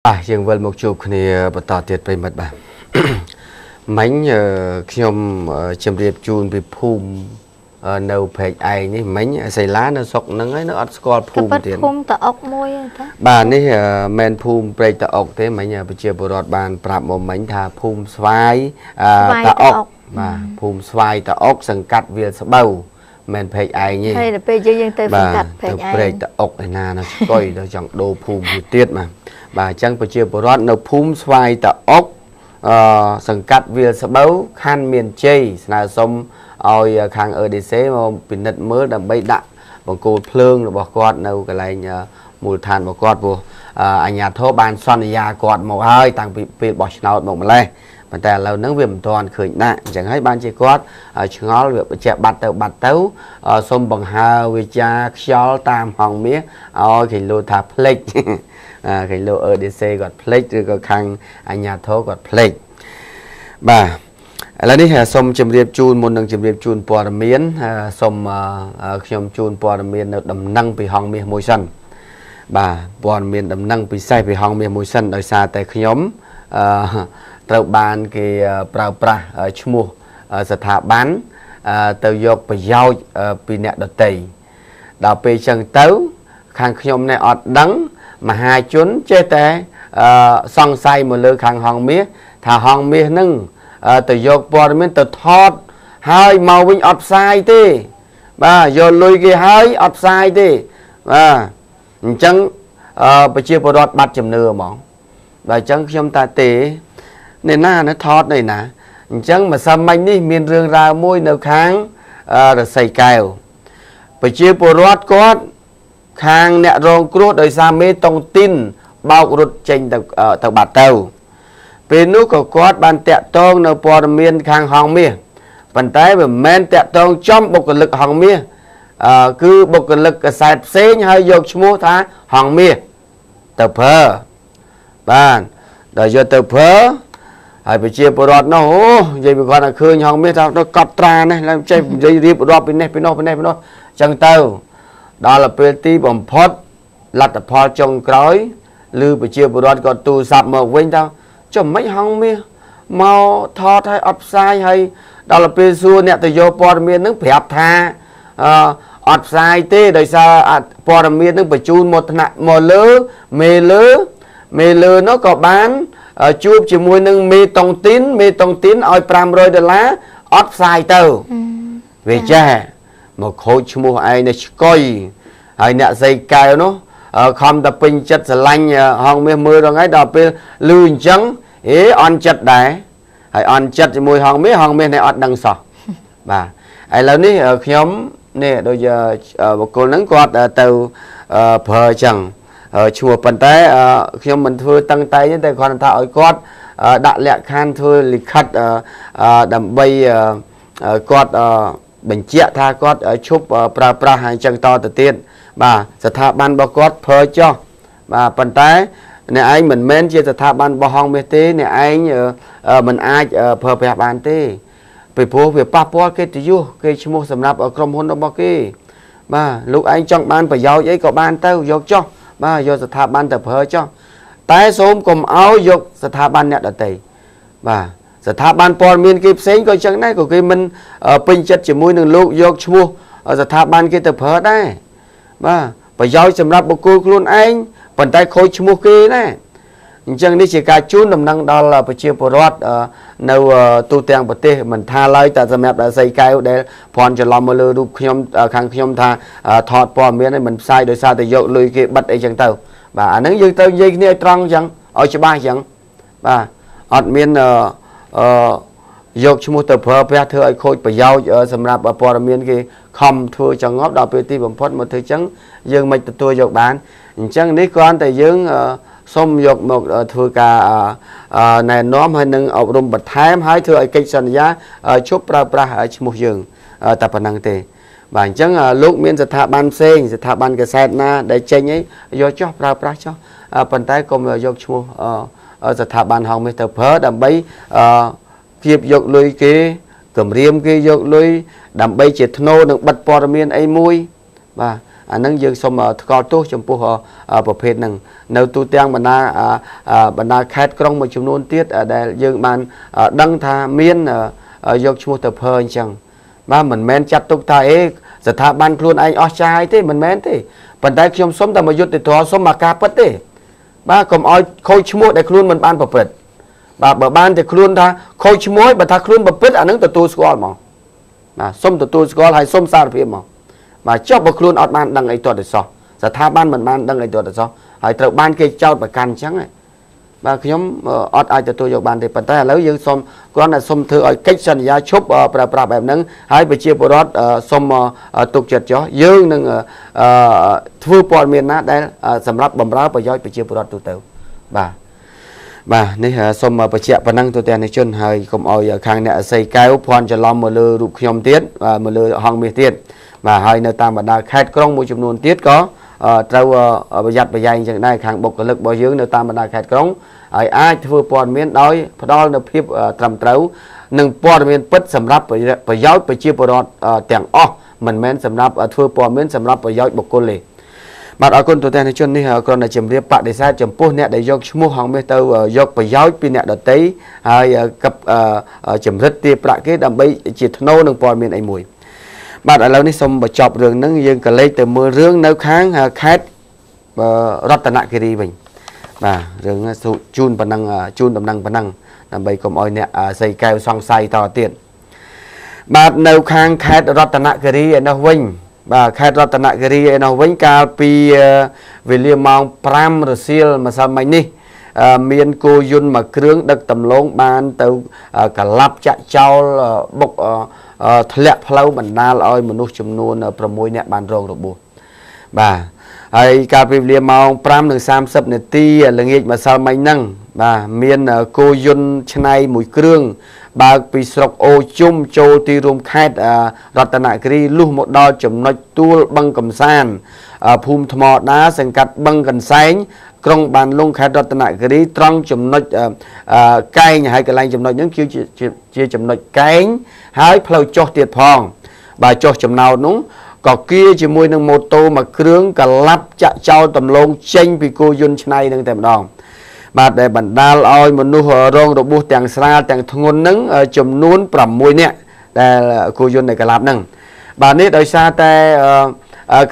បាទយើងវិលមកជួបគ្នាបន្តទៀតប្រិមិត្តបាទមិញខ្ញុំជម្រាបជូនពីភូមិនៅព្រែកឯងនេះមិញសីឡានៅស្រុកហ្នឹងហើយនៅអត់ស្គាល់ភូមិទៀតភូមិតាអុកមួយតាបាទនេះមិនភូមិព្រែកតាអុកទេមិញប្រជាពលរដ្ឋបានប្រាប់មកមិញថាភូមិស្វាយតាអុកបាទភូមិស្វាយតាអុកសង្កាត់វាលស្បូវមិនព្រែកឯងទេហើយដល់ពេលយើងទៅសង្កាត់ព្រែកឯងព្រែកតាអុកឯណានៅស្កុយទៅចង់ដូរភូមិទៀតបាទបាទអញ្ចឹងប្រជាពលរដ្ឋនៅភូមិស្វាយតាអុកសង្កាត់វាលស្បូវខណ្ឌមានជ័យស្នើសុំឲ្យខាង EDC មកពិនិត្យមើលដើម្បីដាក់បង្គោលភ្លើងរបស់គាត់នៅកន្លែងមូលដ្ឋានរបស់គាត់ព្រោះអាជ្ញាធរបានសន្យាគាត់មកហើយតាំងពីពេលបោះឆ្នោតមកម្លេះប៉ុន្តែឥឡូវហ្នឹងវាមិនទាន់ឃើញដាក់អញ្ចឹងហើយបានជាគាត់ឆ្ងល់វាបញ្ជាក់បាត់ទៅបាត់ទៅសុំបង្ហើវាចាខ្យល់តាមហងមាសឲ្យគេលោថាភ្លេចគេលោ EDC គាត់ភ្លេចឬក៏ខាងអាជ្ញាធរគាត់ភ្លេចបាទឥឡូវនេះសូមជម្រាបជូនមុននឹងជម្រាបជូនព័ត៌មានសូមខ្ញុំជូនព័ត៌មាននៅដំណឹងពីហងមាសមួយសិនបាទព័ត៌មានដំណឹងពិសេសពីហងមាសមួយសិនដោយសារតែខ្ញុំត្រូវបានគេប្រើប្រាស់ឈ្មោះស្ថាប័នទៅយកប្រយោជន៍ពីអ្នកដទៃដល់ពេលចឹងទៅខាងខ្ញុំនេះអត់ដឹងមហាជនចេះតែសង្ស័យមកលើខាងហងមាសថាហងមាសនឹងទៅយកព័ត៌មានទៅថតហើយមកវិញអត់ផ្សាយទេបាទយកលុយគេហើយអត់ផ្សាយទេបាទអញ្ចឹងប្រជាពលរដ្ឋបាត់ជំនឿហ្មងបាទអញ្ចឹងខ្ញុំថាទេនេះណានៅថតនេះណាអញ្ចឹងម្សិលមិញនេះមានរឿងរ៉ាវមួយនៅខាងរសីកែវប្រជាពលរដ្ឋគាត់ខាងអ្នករងគ្រោះដោយសារមេតុងទីនបោករត់ចេញទៅបាត់ទៅពេលនោះក៏គាត់បានតាក់ទងនៅព័ត៌មានខាងហងមាសប៉ុន្តែមិនមែនតាក់ទងចំបុគ្គលិកហងមាសគឺបុគ្គលិកកាសែតផ្សេងហើយយកឈ្មោះថាហងមាសទៅប្រើបាទដល់យកទៅប្រើហើយប្រជាពលរដ្ឋនោះអូនិយាយពីគាត់តែឃើញហងមាសថាទៅកត់ត្រានេះឡើងចេះនិយាយរៀបរាប់ពីនេះពីនោះពីនេះពីនោះអញ្ចឹងទៅដល់ពេលទីបំផុតលទ្ធផលចុងក្រោយឬប្រជាពលរដ្ឋក៏ទូរស័ព្ទមកវិញថាចុះមិនហងមាសមកថតឲ្យអត់ផ្សាយហើយដល់ពេលសួរអ្នកទៅយកព័ត៌មាននឹងប្រាប់ថាអត់ផ្សាយទេដោយសារព័ត៌មាននឹងបញ្ជូនមកថ្នាក់មកលើមេលើមេលើនោះក៏បានជួបជាមួយនឹងមេតុងទីនមេតុងទីនឲ្យ500ដុល្លារអត់ផ្សាយទៅវាចេះមកខូចឈ្មោះឯងនៅឆ្កុយហើយអ្នកស្រីកែវនោះខំតែពេញចិត្តស្រឡាញ់ហងមាសមើលដល់ថ្ងៃដល់ពេលលឺអញ្ចឹងអេអន់ចិត្តដែរហើយអន់ចិត្តជាមួយហងមាសហងមាសនេះអត់ដឹងសោះបាទឥឡូវនេះខ្ញុំនេះដូចបុគ្គលហ្នឹងគាត់ទៅប្រើអញ្ចឹងឈ្មោះប៉ុន្តែខ្ញុំមិនធ្វើតឹងតែងទេតែគ្រាន់តែថាឲ្យគាត់ដាក់លក្ខខណ្ឌធ្វើលិខិតដើម្បីគាត់បញ្ជាក់ថាគាត់ឈប់ប្រើប្រាស់អញ្ចឹងតទៅទៀតបាទស្ថាប័នរបស់គាត់ប្រើចោះបាទប៉ុន្តែអ្នកឯងមិនមែនជាស្ថាប័នរបស់ហងមាសទេអ្នកឯងមិនអាចប្រើប្រាស់បានទេពីព្រោះវាប៉ះពាល់កិត្តិយសគេឈ្មោះសម្រាប់ក្រុមហ៊ុនរបស់គេបាទលោកឯងចង់បានប្រយោជន៍អីក៏បានទៅយកចោះបាទយកស្ថាប័នទៅប្រើចោះតែសូមកុំឲ្យយកស្ថាប័នអ្នកដទៃបាទស្ថាប័នព័ត៌មានគេផ្សេងក៏ចឹងដែរក៏គេមិនពេញចិត្តជាមួយនឹងលោកយកឈ្មោះស្ថាប័នគេទៅប្រើដែរបាទប្រយោជន៍សម្រាប់បុគ្គលខ្លួនឯងប៉ុន្តែខូចឈ្មោះគេណាអញ្ចឹងនេះជាការជូនដំណឹងដល់ប្រជាពលរដ្ឋនៅទូទាំងប្រទេសមិនថាឡើយតែសម្រាប់ដល់សីកែវដែលភ័ន្តច្រឡំមកលើរូបខ្ញុំខាងខ្ញុំថាថតព័ត៌មានឲ្យមិនផ្សាយដោយសារតែយកលុយគេបិទអីចឹងទៅបាទអាហ្នឹងយើងត្រូវនិយាយគ្នាឲ្យត្រង់ចឹងឲ្យច្បាស់ចឹងបាទអត់មានយកឈ្មោះទៅប្រើប្រាស់ធ្វើឲ្យខូចប្រយោជន៍សម្រាប់ព័ត៌មានគេខំធ្វើចងប់ដល់ពេលទីបំផុតមកធ្វើចឹងយើងមិនទទួលយកបានអញ្ចឹងនេះគ្រាន់តែយើងសូមយកមកធ្វើការណែនាំហើយនឹងអប់រំបន្ថែមហើយធ្វើឲ្យកិច្ចសន្យាឈប់ប្រើប្រាស់ឈ្មោះយើងតែប៉ុណ្្នឹងទេបាទអញ្ចឹងលោកមានស្ថាប័នផ្សេងស្ថាប័នកសែតណាដែលចេញអីយកចោះប្រើប្រាស់ចោះប៉ុន្តែកុំយកឈ្មោះស្ថាប័នហងមាសទៅប្រើដើម្បីគៀបយកលុយគេគម្រាមគេយកលុយដើម្បីជាធ្នូនឹងបិទព័ត៌មានអីមួយបាទ អានឹងយើងសូមថ្កោលទោសចំពោះប្រភេទហ្នឹងនៅទូទាំងបណ្ដាខេត្តក្រុងមួយចំនួនទៀតដែលយើងបានដឹងថាមានយកឈ្មោះទៅភើអញ្ចឹងបាទមិនមែនចាត់ទុកថាអេស្ថាប័នខ្លួនឯងអស់ចាយទេមិនមែនទេប៉ុន្តែខ្ញុំសូមតែមកយុត្តិធម៌សូមមកការពិតទេបាទកុំឲ្យខូចឈ្មោះដែលខ្លួនមិនបានប្រព្រឹត្តបាទបើបានតែខ្លួនថាខូចឈ្មោះបើថាខ្លួនប្រព្រឹត្តអានឹងទទួលស្គាល់មកបាទសូមទទួលស្គាល់ហើយសូមសារភាពមកបាទចុះបើខ្លួនអត់បានដឹងអីទាល់តែសោះស្ថាប័នមិនបានដឹងអីទាល់តែសោះហើយត្រូវបានគេចោទប្រកាន់អញ្ចឹងបាទខ្ញុំអត់អាចទទួលយកបានទេប៉ុន្តែឥឡូវយើងសូមគ្រាន់តែសូមធ្វើឲ្យកិច្ចសន្យាឈប់ប្រើប្រាស់បែបហ្នឹងហើយប្រជាពលរដ្ឋសូមទុកចិត្តចុះយើងនឹងធ្វើព័ត៌មានណាដែលសម្រាប់បម្រើប្រយោជន៍ប្រជាពលរដ្ឋទូទៅបាទបាទនេះសូមបញ្ជាក់ប៉ុណ្ណឹងទូទាំងជនហើយកុំឲ្យខាងអ្នកអសីកែវភ័ន្តច្រឡំមកលើរូបខ្ញុំទៀតមកលើហងមាសទៀតបាទហើយនៅតាមបណ្ដាខេត្តក្រុងមួយចំនួនទៀតក៏ត្រូវប្រយ័ត្នប្រយែងចឹងដែរខាងបុគ្គលិករបស់យើងនៅតាមបណ្ដាខេត្តក្រុងហើយអាចធ្វើព័ត៌មានដោយផ្ដល់នូវភាពត្រឹមត្រូវនិងព័ត៌មានពិតសម្រាប់ប្រយោជន៍ប្រជាពលរដ្ឋទាំងអស់មិនមែនសម្រាប់ធ្វើព័ត៌មានសម្រាប់ប្រយោជន៍បុគ្គលទេបាទអរគុណទូទាំងជននេះគ្រាន់តែជម្រាបបដិសេធចំពោះអ្នកដែលយកឈ្មោះហងមាសទៅយកប្រយោជន៍ពីអ្នកដទៃហើយចម្រិតទារប្រាក់គេដើម្បីជាថ្នូរនឹងព័ត៌មានអីមួយបាទឥឡូវនេះសូមបញ្ចប់រឿងហ្នឹងយើងក៏លេខទៅមើលរឿងនៅខាងខេត្តរតនគិរីវិញបាទរឿងជូនប៉ុណ្ណឹងជូនដំណឹងប៉ុណ្ណឹងដើម្បីកុំឲ្យអ្នកសីកែវសង្ស័យតទៀតបាទនៅខាងខេត្តរតនគិរីឯនោះវិញបាទខេត្តរតនគិរីឯនោះវិញកាលពីវេលាម៉ោង5រសៀលម្សិលមិញនេះមានគោយន្តមួយគ្រឿងដឹកដំឡូងបានទៅកឡាប់ចាក់ចោលបុកធ្លាក់ផ្លូវបណ្ដាលឲ្យមនុស្សចំនួន6នាក់បានរងរបួសបាទហើយកាលពីវេលាម៉ោង5:30នាទីល្ងាចម្សិលមិញហ្នឹងបាទមានគោយន្តឆ្នៃមួយគ្រឿងបើកពីស្រុកអូជុំចូលទីរួមខេត្តរតនគិរីលុះមកដល់ចំណុចទួលបឹងកំសានភូមិថ្មដាសង្កាត់បឹងកន្សែងក្រុងបានលុងខេត្តរតនគិរីត្រង់ចំណុចកែងហើយកន្លែងចំណុចហ្នឹងគឺជាចំណុចកែងហើយផ្លូវចុះទៀតផងបាទចុះចំណោតនោះក៏គៀជាមួយនឹងម៉ូតូមួយគ្រឿងកឡាប់ចាក់ចោលដំឡូងចេញពីគោយន្តឆ្នៃនឹងតែម្ដងបាទដែលបណ្ដាលឲ្យមនុស្សរងរបួសទាំងស្រាលទាំងធ្ងន់នឹងចំនួន6នាក់ដែលគោយន្តនៃកឡាប់នឹងបាទនេះដោយសារតែ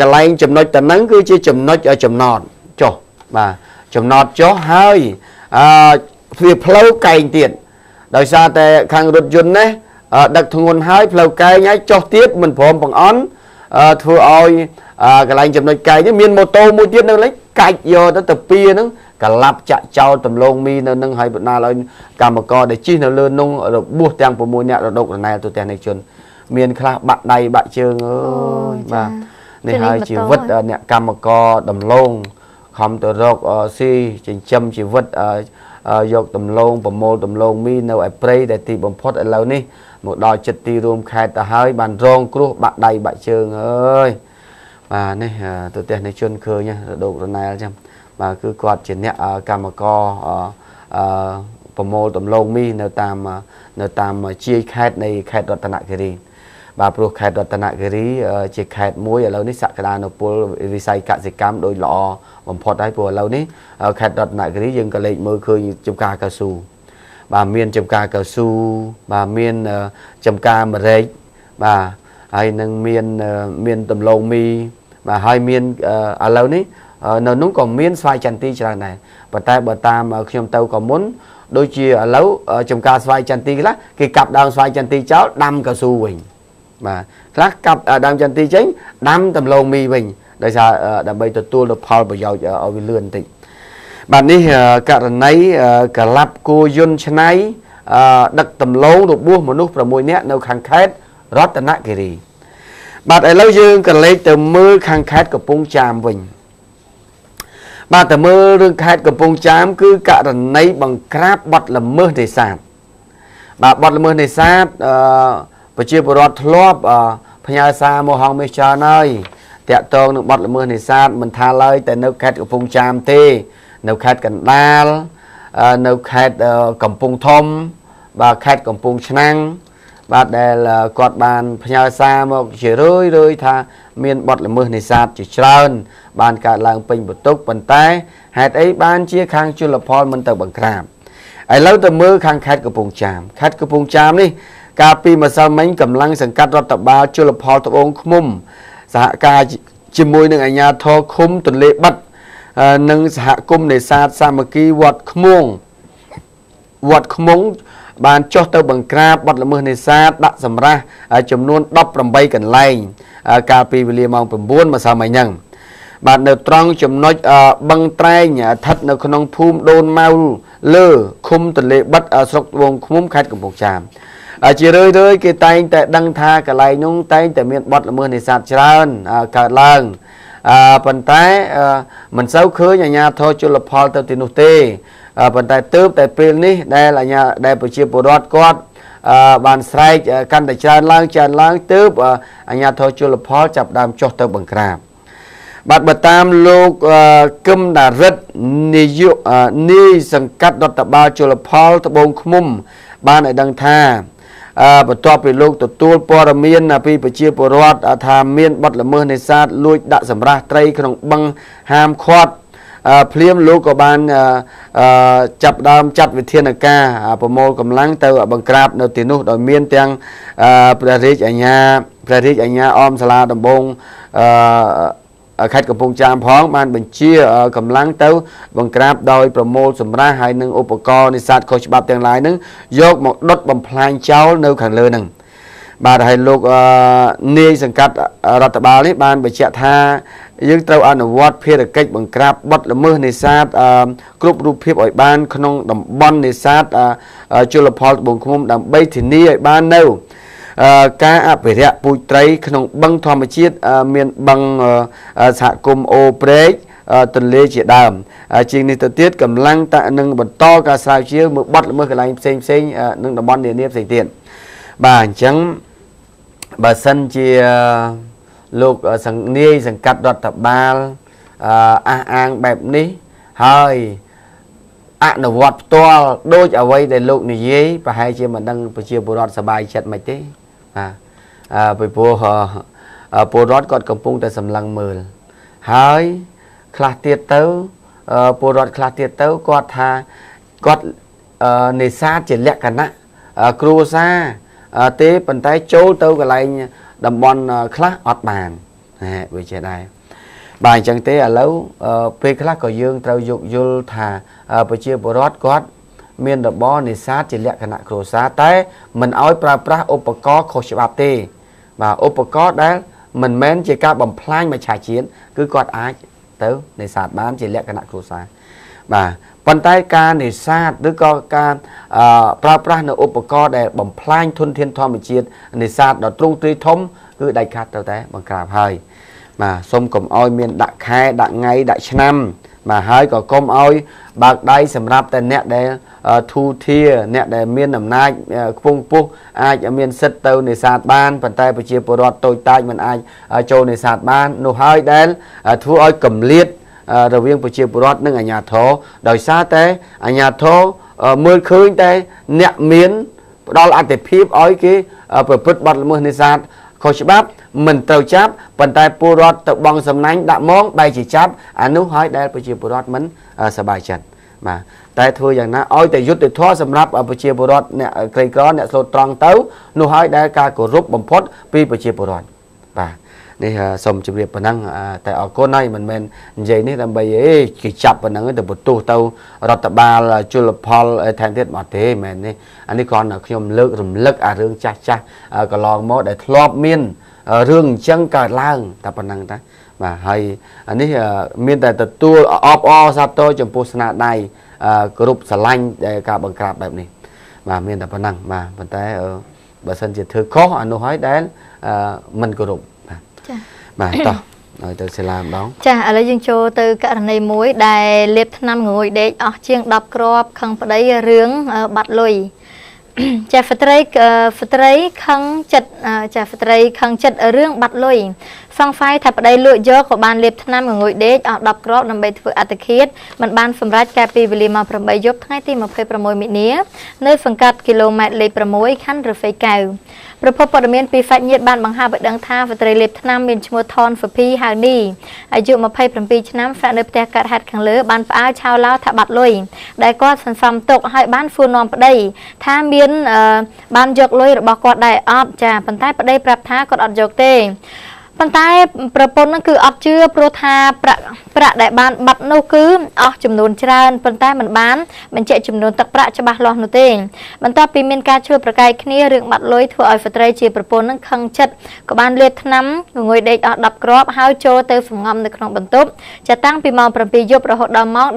កន្លែងចំណុចតនឹងគឺជាចំណុចចំណតចុះបាទចំណតចុះហើយវាផ្លូវកែងទៀតដោយសារតែខាងរថយន្តនេះដឹកធ្ងន់ហើយផ្លូវកែងហើយចុះទៀតមិនព្រមបង្អន់ធ្វើឲ្យកន្លែងចំណុចកែងនេះមានម៉ូតូមួយទៀតនៅលេចកាច់យកទៅទៅពីហ្នឹងកឡាប់ចាក់ចោលដំឡូងមីនៅនឹងហើយបណ្ដាលឲ្យកម្មករដែលជិះនៅលើនោះរបួសទាំង6នាក់រដូករណែលទូទាំងនៃជនមានខ្លះបាក់ដៃបាក់ជើងអើយបាទនេះហើយជីវិតអ្នកកម្មករដំឡូងខំទៅរកស៊ីចិញ្ចឹមជីវិតយកដំឡូងប្រមូលដំឡូងមីនៅឯព្រៃដែលទីបំផុតឥឡូវនេះមកដល់ចិត្តទីរួមខេត្តទៅហើយបានរងគ្រោះបាក់ដៃបាក់ជើងអើយបាទនេះទូទាំងនៃជនឃើញរដូករណែលចឹងបាទគឺគាត់ជាអ្នកកម្មករប្រមូលដំឡូងមីនៅតាមជាយខេត្តនៃខេត្តរតនគិរីបាទព្រោះខេត្តរតនគិរីជាខេត្តមួយឥឡូវនេះសក្តានុពលវិស័យកសិកម្មដោយល្អបំផុតហើយព្រោះឥឡូវនេះខេត្តរតនគិរីយើងក៏លេខមើលឃើញចំការកៅស៊ូបាទមានចំការកៅស៊ូបាទមានចំការម្រេចបាទហើយនឹងមានដំឡូងមីបាទហើយមានឥឡូវនេះនៅនោះក៏មានស្វាយចន្ទីច្រើនដែរប៉ុន្តែបើតាមខ្ញុំទៅក៏មុនដូចជាឥឡូវចំការស្វាយចន្ទីខ្លះគេកាប់ដើមស្វាយចន្ទីចោលដាំកៅស៊ូវិញបាទខ្លះកាប់ដើមចន្ទីចេញដាំដំឡូងមីវិញដោយសារដើម្បីទទួលនូវផលប្រយោជន៍ឲ្យវាលឿនបន្តិចបាទនេះករណីកឡាប់គោយន្តឆ្នៃដឹកដំឡូងរបួសមនុស្ស6នាក់នៅខាងខេត្តរតនគិរីបាទឥឡូវយើងក៏លេខទៅមើលខាងខេត្តកំពង់ចាមវិញបាទទៅមើលរឿងខេត្តកំពង់ចាមគឺករណីបង្ក្រាបបទល្មើសនេសាទបាទបទល្មើសនេសាទប្រជាពលរដ្ឋធ្លាប់ផ្ញើសារមកហងមាសច្រើនហើយតាក់ទងនឹងបទល្មើសនេសាទមិនថាឡើយតែនៅខេត្តកំពង់ចាមទេនៅខេត្តកណ្ដាលនៅខេត្តកំពង់ធំបាទខេត្តកំពង់ឆ្នាំង បាទដែលគាត់បានផ្ញើសារមកជារឿយរឿយថាមានបទល្មើសនេសាទជាច្រើនបានកើតឡើងពេញបន្ទុកប៉ុន្តែហេតុអីបានជាខាងជលផលមិនទៅបង្ក្រាបឥឡូវទៅមើលខាងខេត្តកំពង់ចាមខេត្តកំពង់ចាមនេះកាលពីម្សិលមិញកម្លាំងសង្កាត់រដ្ឋបាលជលផលត្បូងឃ្មុំសហការជាមួយនឹងអាជ្ញាធរឃុំទន្លេបិទនិងសហគមន៍នេសាទសាមគ្គីវត្តឃ្មងបានចុះទៅបង្ក្រាបបទល្មើសនេសាទដាក់សម្រាស់ចំនួន18កន្លែងកាលពីវេលាម៉ោង9ម្សិលមិញហ្នឹងបាទនៅត្រង់ចំណុចបឹងត្រែងស្ថិតនៅក្នុងភូមិដូនម៉ៅលើឃុំទន្លេបិទស្រុកត្បូងឃ្មុំខេត្តកំពង់ចាមជារឿយរឿយគេតែងតែដឹងថាកន្លែងនោះតែងតែមានបទល្មើសនេសាទច្រើនកើតឡើងប៉ុន្តែមិនសូវឃើញអាជ្ញាធរជលផលទៅទីនោះទេប៉ុន្តែទើបតែពេលនេះដែលអាជ្ញាដែលប្រជាពលរដ្ឋគាត់បានស្រែកកាន់តែច្រើនឡើងច្រើនឡើងទើបអាជ្ញាធរជលផលចាប់ដើមចុះទៅបង្ក្រាបបាទបើតាមលោកគឹមដារិទ្ធនាយកនាយសង្កាត់រដ្ឋបាលជលផលត្បូងឃ្មុំបានឲ្យដឹងថាបន្ទាប់ពីលោកទទួលព័ត៌មានពីប្រជាពលរដ្ឋថាមានបទល្មើសនេសាទលួចដាក់សម្រាស់ត្រីក្នុងបឹងហាមឃាត់ភ្លាមលោកក៏បានចាប់ដើមចាត់វិធានការប្រមូលកម្លាំងទៅបង្ក្រាបនៅទីនោះដោយមានទាំងព្រះរាជអាជ្ញាអមសាលាដំបងខេត្តកំពង់ចាមផងបានបញ្ជាកម្លាំងទៅបង្ក្រាបដោយប្រមូលសម្រាស់ហើយនឹងឧបករណ៍នេសាទខុសច្បាប់ទាំងឡាយនឹងយកមកដុតបំផ្លាញចោលនៅខាងលើនឹងបាទហើយលោកនាយសង្កាត់រដ្ឋបាលនេះបានបញ្ជាក់ថាយើងត្រូវអនុវត្តភារកិច្ចបង្ក្រាបបទល្មើសនេសាទគ្រប់រូបភាពឲ្យបានក្នុងតំបន់នេសាទជលផលត្បូងឃ្មុំដើម្បីធានាឲ្យបាននៅការអភិរក្សពូជត្រីក្នុងបឹងធម្មជាតិមានបឹងសហគមន៍អូព្រែកទន្លេជាដើមជាងនេះទៅទៀតកម្លាំងតនឹងបន្តការស្រាវជ្រាវមើលបទល្មើសកន្លែងផ្សេងផ្សេងនិងតំបន់នានាផ្សេងទៀតបាទអញ្ចឹងបើសិនជាលោកសង្នាយសង្កាត់រដ្ឋបាលអះអាងបែបនេះហើយអនុវត្តផ្ទាល់ដូចអ្វីដែលលោកនិយាយប្រហែលជាមិនដឹងប្រជាពលរដ្ឋសប្បាយចិត្តមិនទេបាទពីព្រោះពលរដ្ឋគាត់កំពុងតែសម្លឹងមើលហើយខ្លះទៀតទៅពលរដ្ឋខ្លះទៀតទៅគាត់ថាគាត់នេសាទជាលក្ខណៈគ្រួសារទេប៉ុន្តែចូលទៅកន្លែងតំបន់ខ្លះអត់បានវាចេះដែរបាទអញ្ចឹងទេឥឡូវពេលខ្លះក៏យើងត្រូវយោគយល់ថាប្រជាពលរដ្ឋគាត់មានរបរនេសាទជាលក្ខណៈគ្រួសារតែមិនឲ្យប្រើប្រាស់ឧបករណ៍ខុសច្បាប់ទេបាទឧបករណ៍ដែលមិនមែនជាការបំផ្លាញមច្ឆជាតិគឺគាត់អាចទៅនេសាទបានជាលក្ខណៈគ្រួសារបាទប៉ុន្តែការនេសាទឬក៏ការប្រើប្រាស់នៅឧបករណ៍ដែលបំផ្លាញធនធានធម្មជាតិនេសាទដ៏ទ្រង់ទ្រាយធំគឺដាច់ខាតត្រូវតែបង្ក្រាបហើយបាទសូមកុំឲ្យមានដាក់ខែដាក់ថ្ងៃដាក់ឆ្នាំបាទហើយក៏កុំឲ្យបើកដៃសម្រាប់តែអ្នកដែលធូធាអ្នកដែលមានអំណាចខ្ពង់ខ្ពស់អាចមានសិទ្ធិទៅនេសាទបានប៉ុន្តែប្រជាពលរដ្ឋតូចតាចមិនអាចចូលនេសាទបាននោះហើយដែលធ្វើឲ្យកម្លៀតរវាងប្រជាពលរដ្ឋនិងអាជ្ញាធរដោយសារតែអាជ្ញាធរមើលឃើញតែអ្នកមានផ្ដល់អត្ថិភាពឲ្យគេប្រព្រឹត្តបទល្មើសនេសាទខុសច្បាប់មិនត្រូវចាប់ប៉ុន្តែពលរដ្ឋទៅបង់សំណាញ់ដាក់ហ្មងបែរជាចាប់អានោះហើយដែលប្រជាពលរដ្ឋមិនសប្បាយចិត្តបាទតែធ្វើយ៉ាងណាឲ្យតែយុត្តិធម៌សម្រាប់ប្រជាពលរដ្ឋអ្នកក្រីក្រអ្នកស្លូតត្រង់ទៅនោះហើយដែលការគោរពបំផុតពីប្រជាពលរដ្ឋបាទនេះសូមជម្រាបប៉ុណ្ណឹងតែអរគុណហើយមិនមែននិយាយនេះដើម្បីអីគេចាប់ប៉ុណ្ណឹងទៅបន្ទោសទៅរដ្ឋបាលជលផលថែមទៀតមកទេមែននេះអានេះគ្រាន់តែខ្ញុំលើករំលឹកអារឿងចាស់ចាស់កន្លងមកដែលធ្លាប់មានរឿងអញ្ចឹងកើតឡើងតែប៉ុណ្ណឹងតាបាទហើយអានេះមានតែទទួលអបអរសាទរចំពោះស្នាដៃគ្រប់ស្រឡាញ់ការបង្ក្រាបបែបនេះបាទមានតែប៉ុណ្ណឹងបាទប៉ុន្តែបើសិនជាធ្វើខុសអានោះហើយដែលមិនគោរពបាទចាបាទតោះឲ្យទៅសាលាម្ដងចាឥឡូវយើងចូលទៅករណីមួយដែលលេបថ្នាំងងុយដេកអស់ជាង10គ្រាប់ខឹងប្តីរឿងបាត់លុយចាហ្វត្រីខឹងចិត្តចាហ្វត្រីខឹងចិត្តរឿងបាត់លុយ សង្ស័យថាប្តីលក់យកក៏បានលេបថ្នាំងងុយដេកអស់10គ្រាប់ដើម្បីធ្វើអត្តឃាតមិនបានសម្រេចកាលពីវេលាម៉ោង8យប់ថ្ងៃទី26មិនិនានៅសង្កាត់គីឡូម៉ែត្រលេខ6ខណ្ឌឫស្សីកែវប្រភពព័ត៌មានពីសាច់ញាតិបានបង្ហើបឲ្យដឹងថាស្ត្រីលេបថ្នាំមានឈ្មោះថនសុភីហៅនីអាយុ27ឆ្នាំស្នាក់នៅផ្ទះកាត់ហេតុខាងលើបានផ្អើលឆោឡោថាបាត់លុយដែលគាត់សន្សំទុកហើយបានសួរនាំប្តីថាមានបានយកលុយរបស់គាត់ដែរអត់ចាប៉ុន្តែប្តីប្រាប់ថាគាត់អត់យកទេប៉ុន្តែប្រពន្ធនឹងគឺអត់ជឿព្រោះថាប្រាក់ដែលបានបាត់នោះគឺអស់ចំនួនច្រើនប៉ុន្តែមិនបានបញ្ជាក់ចំនួនទឹកប្រាក់ច្បាស់លាស់នោះទេបន្ទាប់ពីមានការជួយប្រកែកគ្នារឿងបាត់លុយធ្វើឲ្យស្ត្រីជាប្រពន្ធនឹងខឹងចិត្តក៏បានលេបថ្នាំងងុយដេកអស់10គ្រាប់ហើយចូលទៅសំងំនៅក្នុងបន្ទប់ចាតាំងពីម៉ោង7យប់រហូតដល់ម៉ោង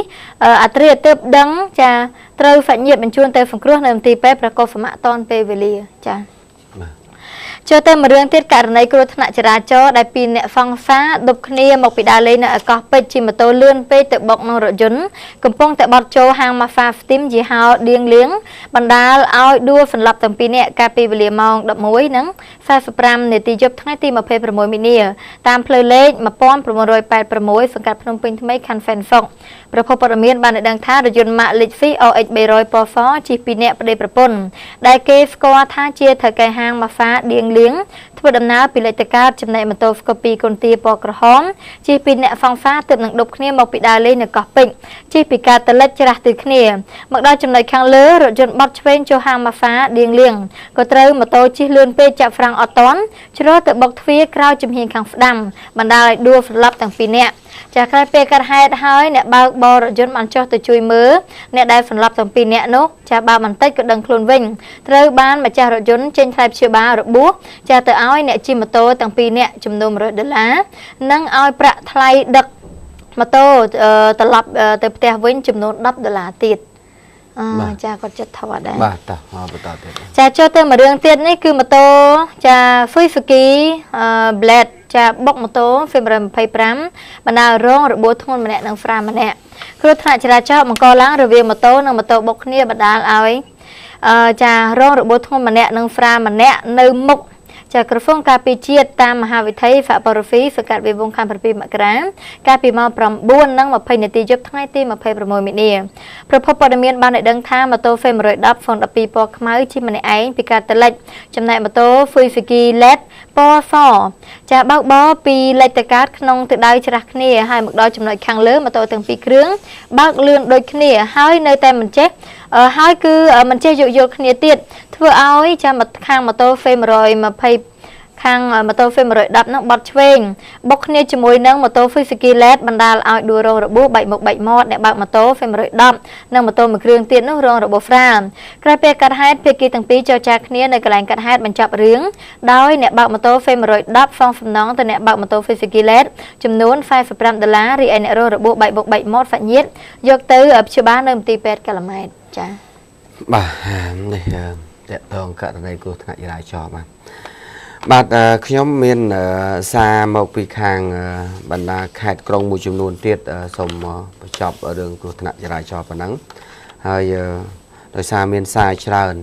12អត្រាទើបដឹងចាត្រូវសាច់ញាតិបញ្ជូនទៅសង្គ្រោះនៅមន្ទីរពេទ្យប្រកបសមៈតនពេលវេលាចាចូលទៅមួយរឿងទៀតករណីគ្រោះថ្នាក់ចរាចរណ៍ដែលពីរអ្នកសង្សារដប់គ្នាមកពីដើរលេងនៅឯកោះពេជ្រជិះម៉ូតូលឿនពេកទៅបុកនឹងរថយន្តកំពុងតែបត់ចូលហាងម៉ាហ្វាស្ទីមយីហោដៀងលៀងបណ្ដាលឲ្យដួលសន្លប់ទាំងពីរនាក់កាលពីវេលាម៉ោង11:45នាទីយប់ថ្ងៃទី26មិនិនាតាមផ្លូវលេខ1986សង្កាត់ភ្នំពេញថ្មីខណ្ឌសែនសុខប្រភពព័ត៌មានបានដឹងថារថយន្តម៉ាក Lexus OX 300ពណ៌សជិះពីរនាក់ប្តីប្រពន្ធដែលគេស្គាល់ថាជាថៅកែហាងម៉ាហ្វាដៀងលៀងធ្វើដំណើរពីលេខតកើតចំណែកម៉ូតូស្កូពីកុនទាពណ៌ក្រហមជិះពីអ្នកសង្សារទើបនឹងដប់គ្នាមកពីដើរលេងនៅកោះពេជ្រជិះពីការតលិចច្រាស់ទិគ្នាមកដល់ចំណុចខាងលើរថយន្តបត់ឆ្វេងចូលហាងម៉ាហ្វាដៀងលៀងក៏ត្រូវម៉ូតូជិះលឿនពេកចាក់ហ្វ្រាំងអត់ទាន់ជ្រុលទៅបុកទ្វារក្រោយជំហានខាងស្ដាំបណ្ដាលឲ្យដួលសន្លប់ទាំងពីរនាក់ចាក្រោយពេលកាត់ហេតុហើយអ្នកបើកបររថយន្តបានចុះទៅជួយមើលអ្នកដែលសន្លប់ទាំងពីរនាក់នោះចាបើបន្តិចក៏ដឹងខ្លួនវិញត្រូវបានម្ចាស់រថយន្តចេញថ្លៃព្យាបាលរបួសចាទៅឲ្យអ្នកជិះម៉ូតូទាំងពីរនាក់ចំនួន100ដុល្លារនិងឲ្យប្រាក់ថ្លៃដឹកម៉ូតូត្រឡប់ទៅផ្ទះវិញចំនួន10ដុល្លារទៀតចាគាត់ចិត្តធေါ်ដែរបាទតោះមកបន្តទៀតចាចូលទៅមួយរឿងទៀតនេះគឺម៉ូតូចា Suzuki Blade ចាបុកម៉ូតូ F125 បណ្ដាលរងរបួសធ្ងន់ម្នាក់និងហ្វ្រាម្នាក់គ្រោះថ្នាក់ចរាចរណ៍បង្កឡើងរវាងម៉ូតូនិងម៉ូតូបុកគ្នាបណ្ដាលឲ្យចារងរបួសធ្ងន់ម្នាក់និងហ្វ្រាម្នាក់នៅមុខចាក្រសួងការពារជាតិតាមមហាវិថីហ្វាប៉ូរ៉ូហ្វីសង្កាត់វាវងខណ្ឌ7មករាកាលពីម៉ោង9:20នាទីយប់ថ្ងៃទី26មិនិនាប្រភពព័ត៌មានបានឲ្យដឹងថាម៉ូតូ F110 ហ្វុន12ពណ៌ខ្មៅជិះម្នាក់ឯងពីការតលិចចំណែកម៉ូតូ Suzuki Led ពណ៌សចាបើកបរពីលេខតកើតក្នុងទិសដៅច្រាស់គ្នាហើយមកដល់ចំណុចខាងលើម៉ូតូទាំងពីរគ្រឿងបើកលឿនដូចគ្នាហើយនៅតែមិនចេះហើយគឺមិនចេះយោគយល់គ្នាទៀតធ្វើឲ្យចាខាងម៉ូតូ F120 ខាងម៉ូតូ F110 នឹងបត់ឆ្វេងបុកគ្នាជាមួយនឹងម៉ូតូ Suzuki Led បណ្ដាលឲ្យដួលរងរបួសបែកមុខបែកមាត់អ្នកបើកម៉ូតូ F110 និងម៉ូតូមួយគ្រឿងទៀតនោះរងរបួសហ្វ្រាក្រោយពេលកាត់ហេតុភាគីទាំងពីរចរចាគ្នានៅកន្លែងកាត់ហេតុបញ្ចប់រឿងដោយអ្នកបើកម៉ូតូ F110 សងសំណងទៅអ្នកបើកម៉ូតូ Suzuki Led ចំនួន45ដុល្លាររីឯអ្នករងរបួសបែកមុខបែកមាត់សាច់ញាតិយកទៅព្យាបាលនៅមន្ទីរពេទ្យកាល់ម៉ែតចាបាទនេះតកតងករណីគ្រោះថ្នាក់ចរាចរណ៍បាទខ្ញុំមានសារមកពីខាងបណ្ដាខេត្តក្រុងមួយចំនួនទៀតសូមបញ្ចប់រឿងគ្រោះថ្នាក់ចរាចរណ៍ប៉ុណ្ណឹងហើយដោយសារមានសារច្រើន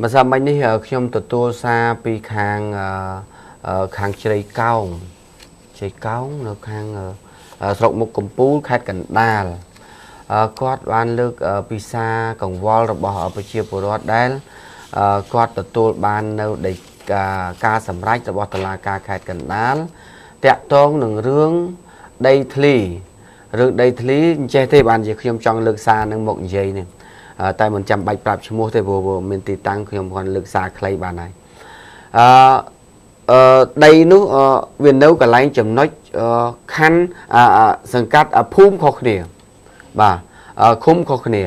ម្សិលមិញនេះខ្ញុំទទួលសារពីខាងជ្រៃកោងនៅខាងស្រុកមុខកំពូលខេត្តកណ្ដាលគាត់បានលើកពីសារកង្វល់របស់ប្រជាពលរដ្ឋដែលគាត់ទទួលបាននៅដីការសម្រេចរបស់តុលាការខេត្តកណ្ដាលតាក់ទងនឹងរឿងដីធ្លីរឿងដីធ្លីអញ្ចេះទេបានជាខ្ញុំចង់លើកសារនឹងមកនិយាយនេះតែមិនចាំបាច់ប្រាប់ឈ្មោះទេព្រោះមានទីតាំងខ្ញុំគ្រាន់លើកសារខ្លីបានហើយដីនោះវានៅកន្លែងចំណុចខណ្ឌសង្កាត់ភូមិខុសគ្នាបាទឃុំខុសគ្នា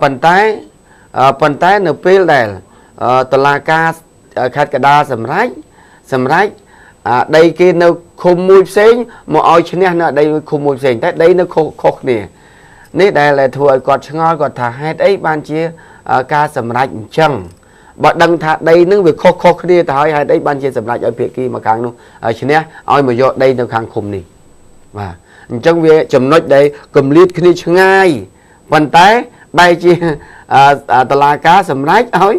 ប៉ុន្តែនៅពេលដែលតុលាការខេត្តកណ្ដាលសម្រេចដីគេនៅឃុំមួយផ្សេងមកឲ្យឈ្នះនៅដីឃុំមួយផ្សេងតែដីនៅខុសគ្នានេះដែលធ្វើឲ្យគាត់ឆ្ងល់គាត់ថាហេតុអីបានជាការសម្រេចអញ្ចឹងបើដឹងថាដីនឹងវាខុសគ្នាទៅហើយហេតុអីបានជាសម្រេចឲ្យភាគីមកខាងនោះឈ្នះឲ្យមកយកដីនៅខាងឃុំនេះបាទអញ្ចឹងវាចំណុចដែលគម្លាតគ្នាឆ្ងាយប៉ុន្តែបែរជាតឡាការសម្រេចឲ្យ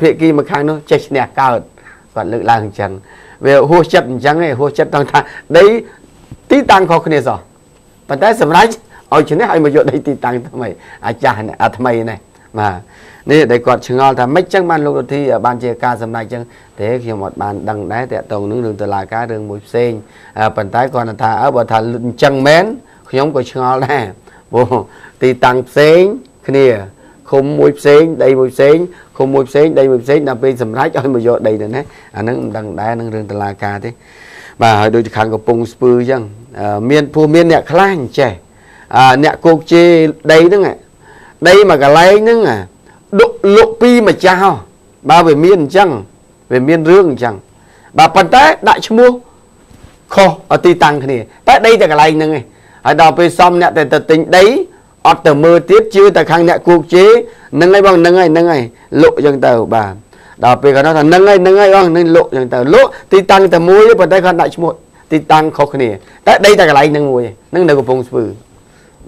ភាគីមកខាងនោះចេះឈ្នះកើតគាត់លើកឡើងអញ្ចឹង វាហួសចិត្តអញ្ចឹងឯងហួសចិត្តត្រង់ថាដីទីតាំងខុសគ្នាសោះប៉ុន្តែសម្រាប់ឲ្យឈ្នះឲ្យមកយកដីទីតាំងថ្មីអាចាស់អាថ្មីនេះបាទនេះដែលគាត់ឆ្ងល់ថាម៉េចចឹងបានលោករទ្ធីបានជាការសម្ដែងចឹងទេខ្ញុំអត់បានដឹងដែរតាក់ទងនឹងរឿងតុលាការរឿងមួយផ្សេងប៉ុន្តែគាត់ថាអើបើថាអញ្ចឹងមែនខ្ញុំក៏ឆ្ងល់ដែរព្រោះទីតាំងផ្សេងគ្នាឃុំមួយផ្សេងដីមួយផ្សេងឃុំមួយផ្សេងដីមួយផ្សេងដល់ពេលសម្រេចឲ្យមកយកដីទៅណាអាហ្នឹងមិនដឹងដែរនឹងរឿងតុលាការទេបាទហើយដូចខាងកំពង់ស្ពឺអញ្ចឹងមានព្រោះមានអ្នកខ្លះអញ្ចេះអ្នកគោកជេរដីហ្នឹងដីមួយកន្លែងហ្នឹងដុលក់ពីម្ចាស់ហ៎បើវាមានអញ្ចឹងវាមានរឿងអញ្ចឹងបាទប៉ុន្តែដាក់ឈ្មោះខុសទីតាំងគ្នាតែដីតែកន្លែងហ្នឹងឯងហើយដល់ពេលសំអ្នកតែទៅទិញដីអត់ទៅមើលទៀតជឿតែខាងអ្នកគោកជេរហ្នឹងហើយបងហ្នឹងហើយហ្នឹងហើយលក់អញ្ចឹងទៅបាទដល់ពេលគាត់ថាហ្នឹងហើយហ្នឹងហើយបងនឹងលក់អញ្ចឹងទៅលក់ទីតាំងតែមួយប៉ុន្តែគាត់ដាក់ឈ្មោះទីតាំងខុសគ្នាតែដីតែកន្លែងហ្នឹងមួយហ្នឹងនៅកំពង់ស្ពឺ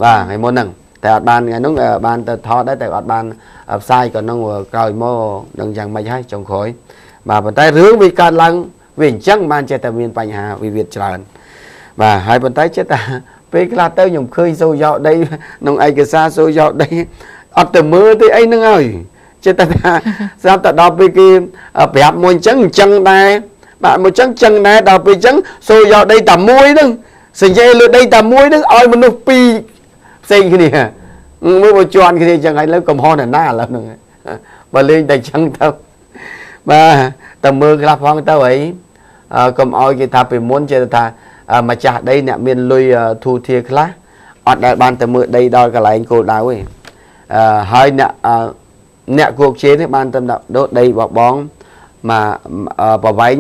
បាទថ្ងៃមុនហ្នឹងតែអត់បានថ្ងៃហ្នឹងបានទៅថតដែរតែអត់បានផ្សាយក៏ហ្នឹងក្រោយមកនឹងយ៉ាងម៉េចហើយចុងក្រោយបាទប៉ុន្តែរឿងវាកើតឡើងវាអញ្ចឹងបានចេះតែមានបញ្ហាវិវាទច្រើនបាទហើយប៉ុន្តែចេះតែពេលខ្លះទៅខ្ញុំឃើញសូយោដីក្នុងឯកសារសូយោដីអត់ទៅមើលទេអីហ្នឹងហើយចេះតែថាស្រាប់តែដល់ពេលគេប្រាប់មួយអញ្ចឹងអញ្ចឹងដែរបាទមួយអញ្ចឹងអញ្ចឹងដែរដល់ពេលអញ្ចឹងសូយោដីតែមួយហ្នឹងសញ្ញេលើដីតែមួយហ្នឹងឲ្យមនុស្សពីរផ្សេងគ្នាមើលបើជន់គ្នាអញ្ចឹងហើយលើកំហុសនរណាឥឡូវហ្នឹងបើលេងតែអញ្ចឹងទៅបាទតែមើលខ្លះផងទៅអីកុំឲ្យគេថាពីមុនចេះតែថាម្ចាស់ដីអ្នកមានលុយធូធាខ្លះអត់ដែលបានទៅមើលដីដល់កន្លែងគោលដៅទេហើយអ្នកគោកជេរនេះបានទៅដូដីបបងមកប្រវែង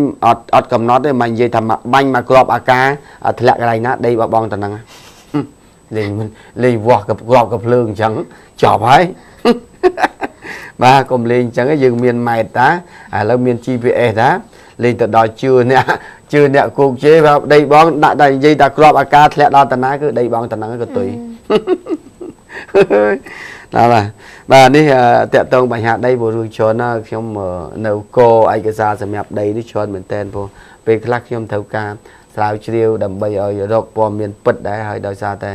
អត់កំណត់ទេមកនិយាយថាមកបាញ់មកក្របអាកាធ្លាក់កន្លែងណាដីបបងទៅហ្នឹងលេងលេងវាស់កក្របកភ្លើងអញ្ចឹងចប់ហើយបាទកុំលេងអញ្ចឹងយើងមានម៉ែត្រតាឥឡូវមាន GPS តាលេងទៅដល់ជឿអ្នកគោកជេរបាទដីបងដាក់តែនិយាយតែក្របអាកាធ្លាក់ដល់តាណាគឺដីបងតាហ្នឹងក៏ទុយណាបាទបាទនេះតកតងបញ្ហាដីព្រោះរឿងច្រើនណាខ្ញុំនៅកឯកសារសម្រាប់ដីនេះច្រើនមែនតើព្រោះពេលខ្លះខ្ញុំត្រូវការស្រាវជ្រាវដើម្បីឲ្យរកព័ត៌មានពិតដែរហើយដោយសារតែ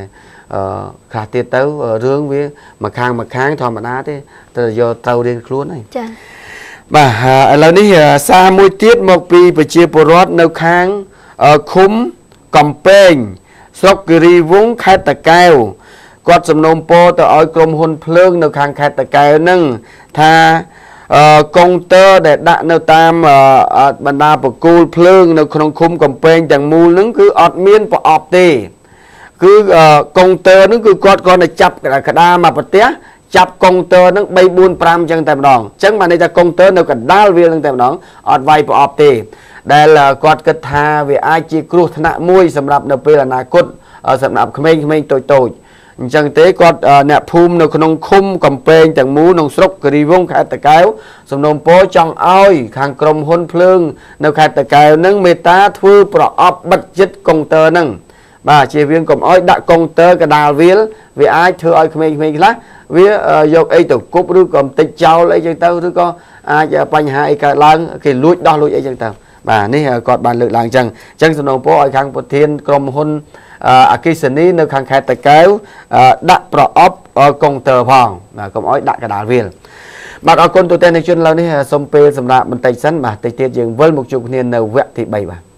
ខ្លះទៀតទៅរឿងវាមួយខាងមួយខាងធម្មតាទេត្រូវយកត្រូវរៀនខ្លួនហើយចា៎បាទឥឡូវនេះសារមួយទៀតមកពីប្រជាពលរដ្ឋនៅខាងឃុំកំពែងស្រុកគិរីវង្សខេត្តតាកែវគាត់សំណូមពរទៅឲ្យក្រុមហ៊ុនភ្លើងនៅខាងខេត្តតាកែវនឹងថាកុងទ័រដែលដាក់នៅតាមបណ្ដាបកគូលភ្លើងនៅក្នុងឃុំកំពែងទាំងមូលនឹងគឺអត់មានប្រអប់ទេគឺកុងទ័រនឹងគឺគាត់គ្រាន់តែចាប់ក្តារមកប្រទះចាប់កុងទ័រនឹង3 4 5អញ្ចឹងតែម្ដងអញ្ចឹងបានន័យថាកុងទ័រនៅកណ្ដាលវាលនឹងតែម្ដងអត់វាយប្រអប់ទេដែលគាត់គិតថាវាអាចជាគ្រោះថ្នាក់មួយសម្រាប់នៅពេលអនាគតសម្រាប់ក្មេងៗតូចៗអញ្ចឹងទេគាត់អ្នកភូមិនៅក្នុងឃុំកំពែងទាំងមូលក្នុងស្រុកគិរីវង្សខេត្តតាកែវសំណូមពរចង់ឲ្យខាងក្រុមហ៊ុនភ្លើងនៅខេត្តតាកែវនឹងមេត្តាធ្វើប្រអប់បិទជិតកុងទ័រនឹងបាទជៀសវាងកុំឲ្យដាក់កុងទ័រកណ្ដាលវាលវាអាចធ្វើឲ្យក្មេងៗខ្លះវាយកអីទៅគប់ឬក៏បន្តិចចោលអីចឹងទៅឬក៏អាចបញ្ហាអីកើតឡើងគេលួចដោះលួចអីចឹងទៅបាទនេះគាត់បានលើកឡើងចឹងអញ្ចឹងសំណូមពរឲ្យខាងប្រធានក្រុមហ៊ុនអគ្គិសនីនៅខាងខេត្តតាកែវដាក់ប្រអប់កុងទ័រផងបាទកុំឲ្យដាក់កណ្ដាលវាលបាទអរគុណទូទាំងជនឡើយនេះសូមពេលសម្រាប់បន្តិចសិនបាទតិចទៀតយើងវិលមកជួបគ្នានៅវគ្គទី3បាទ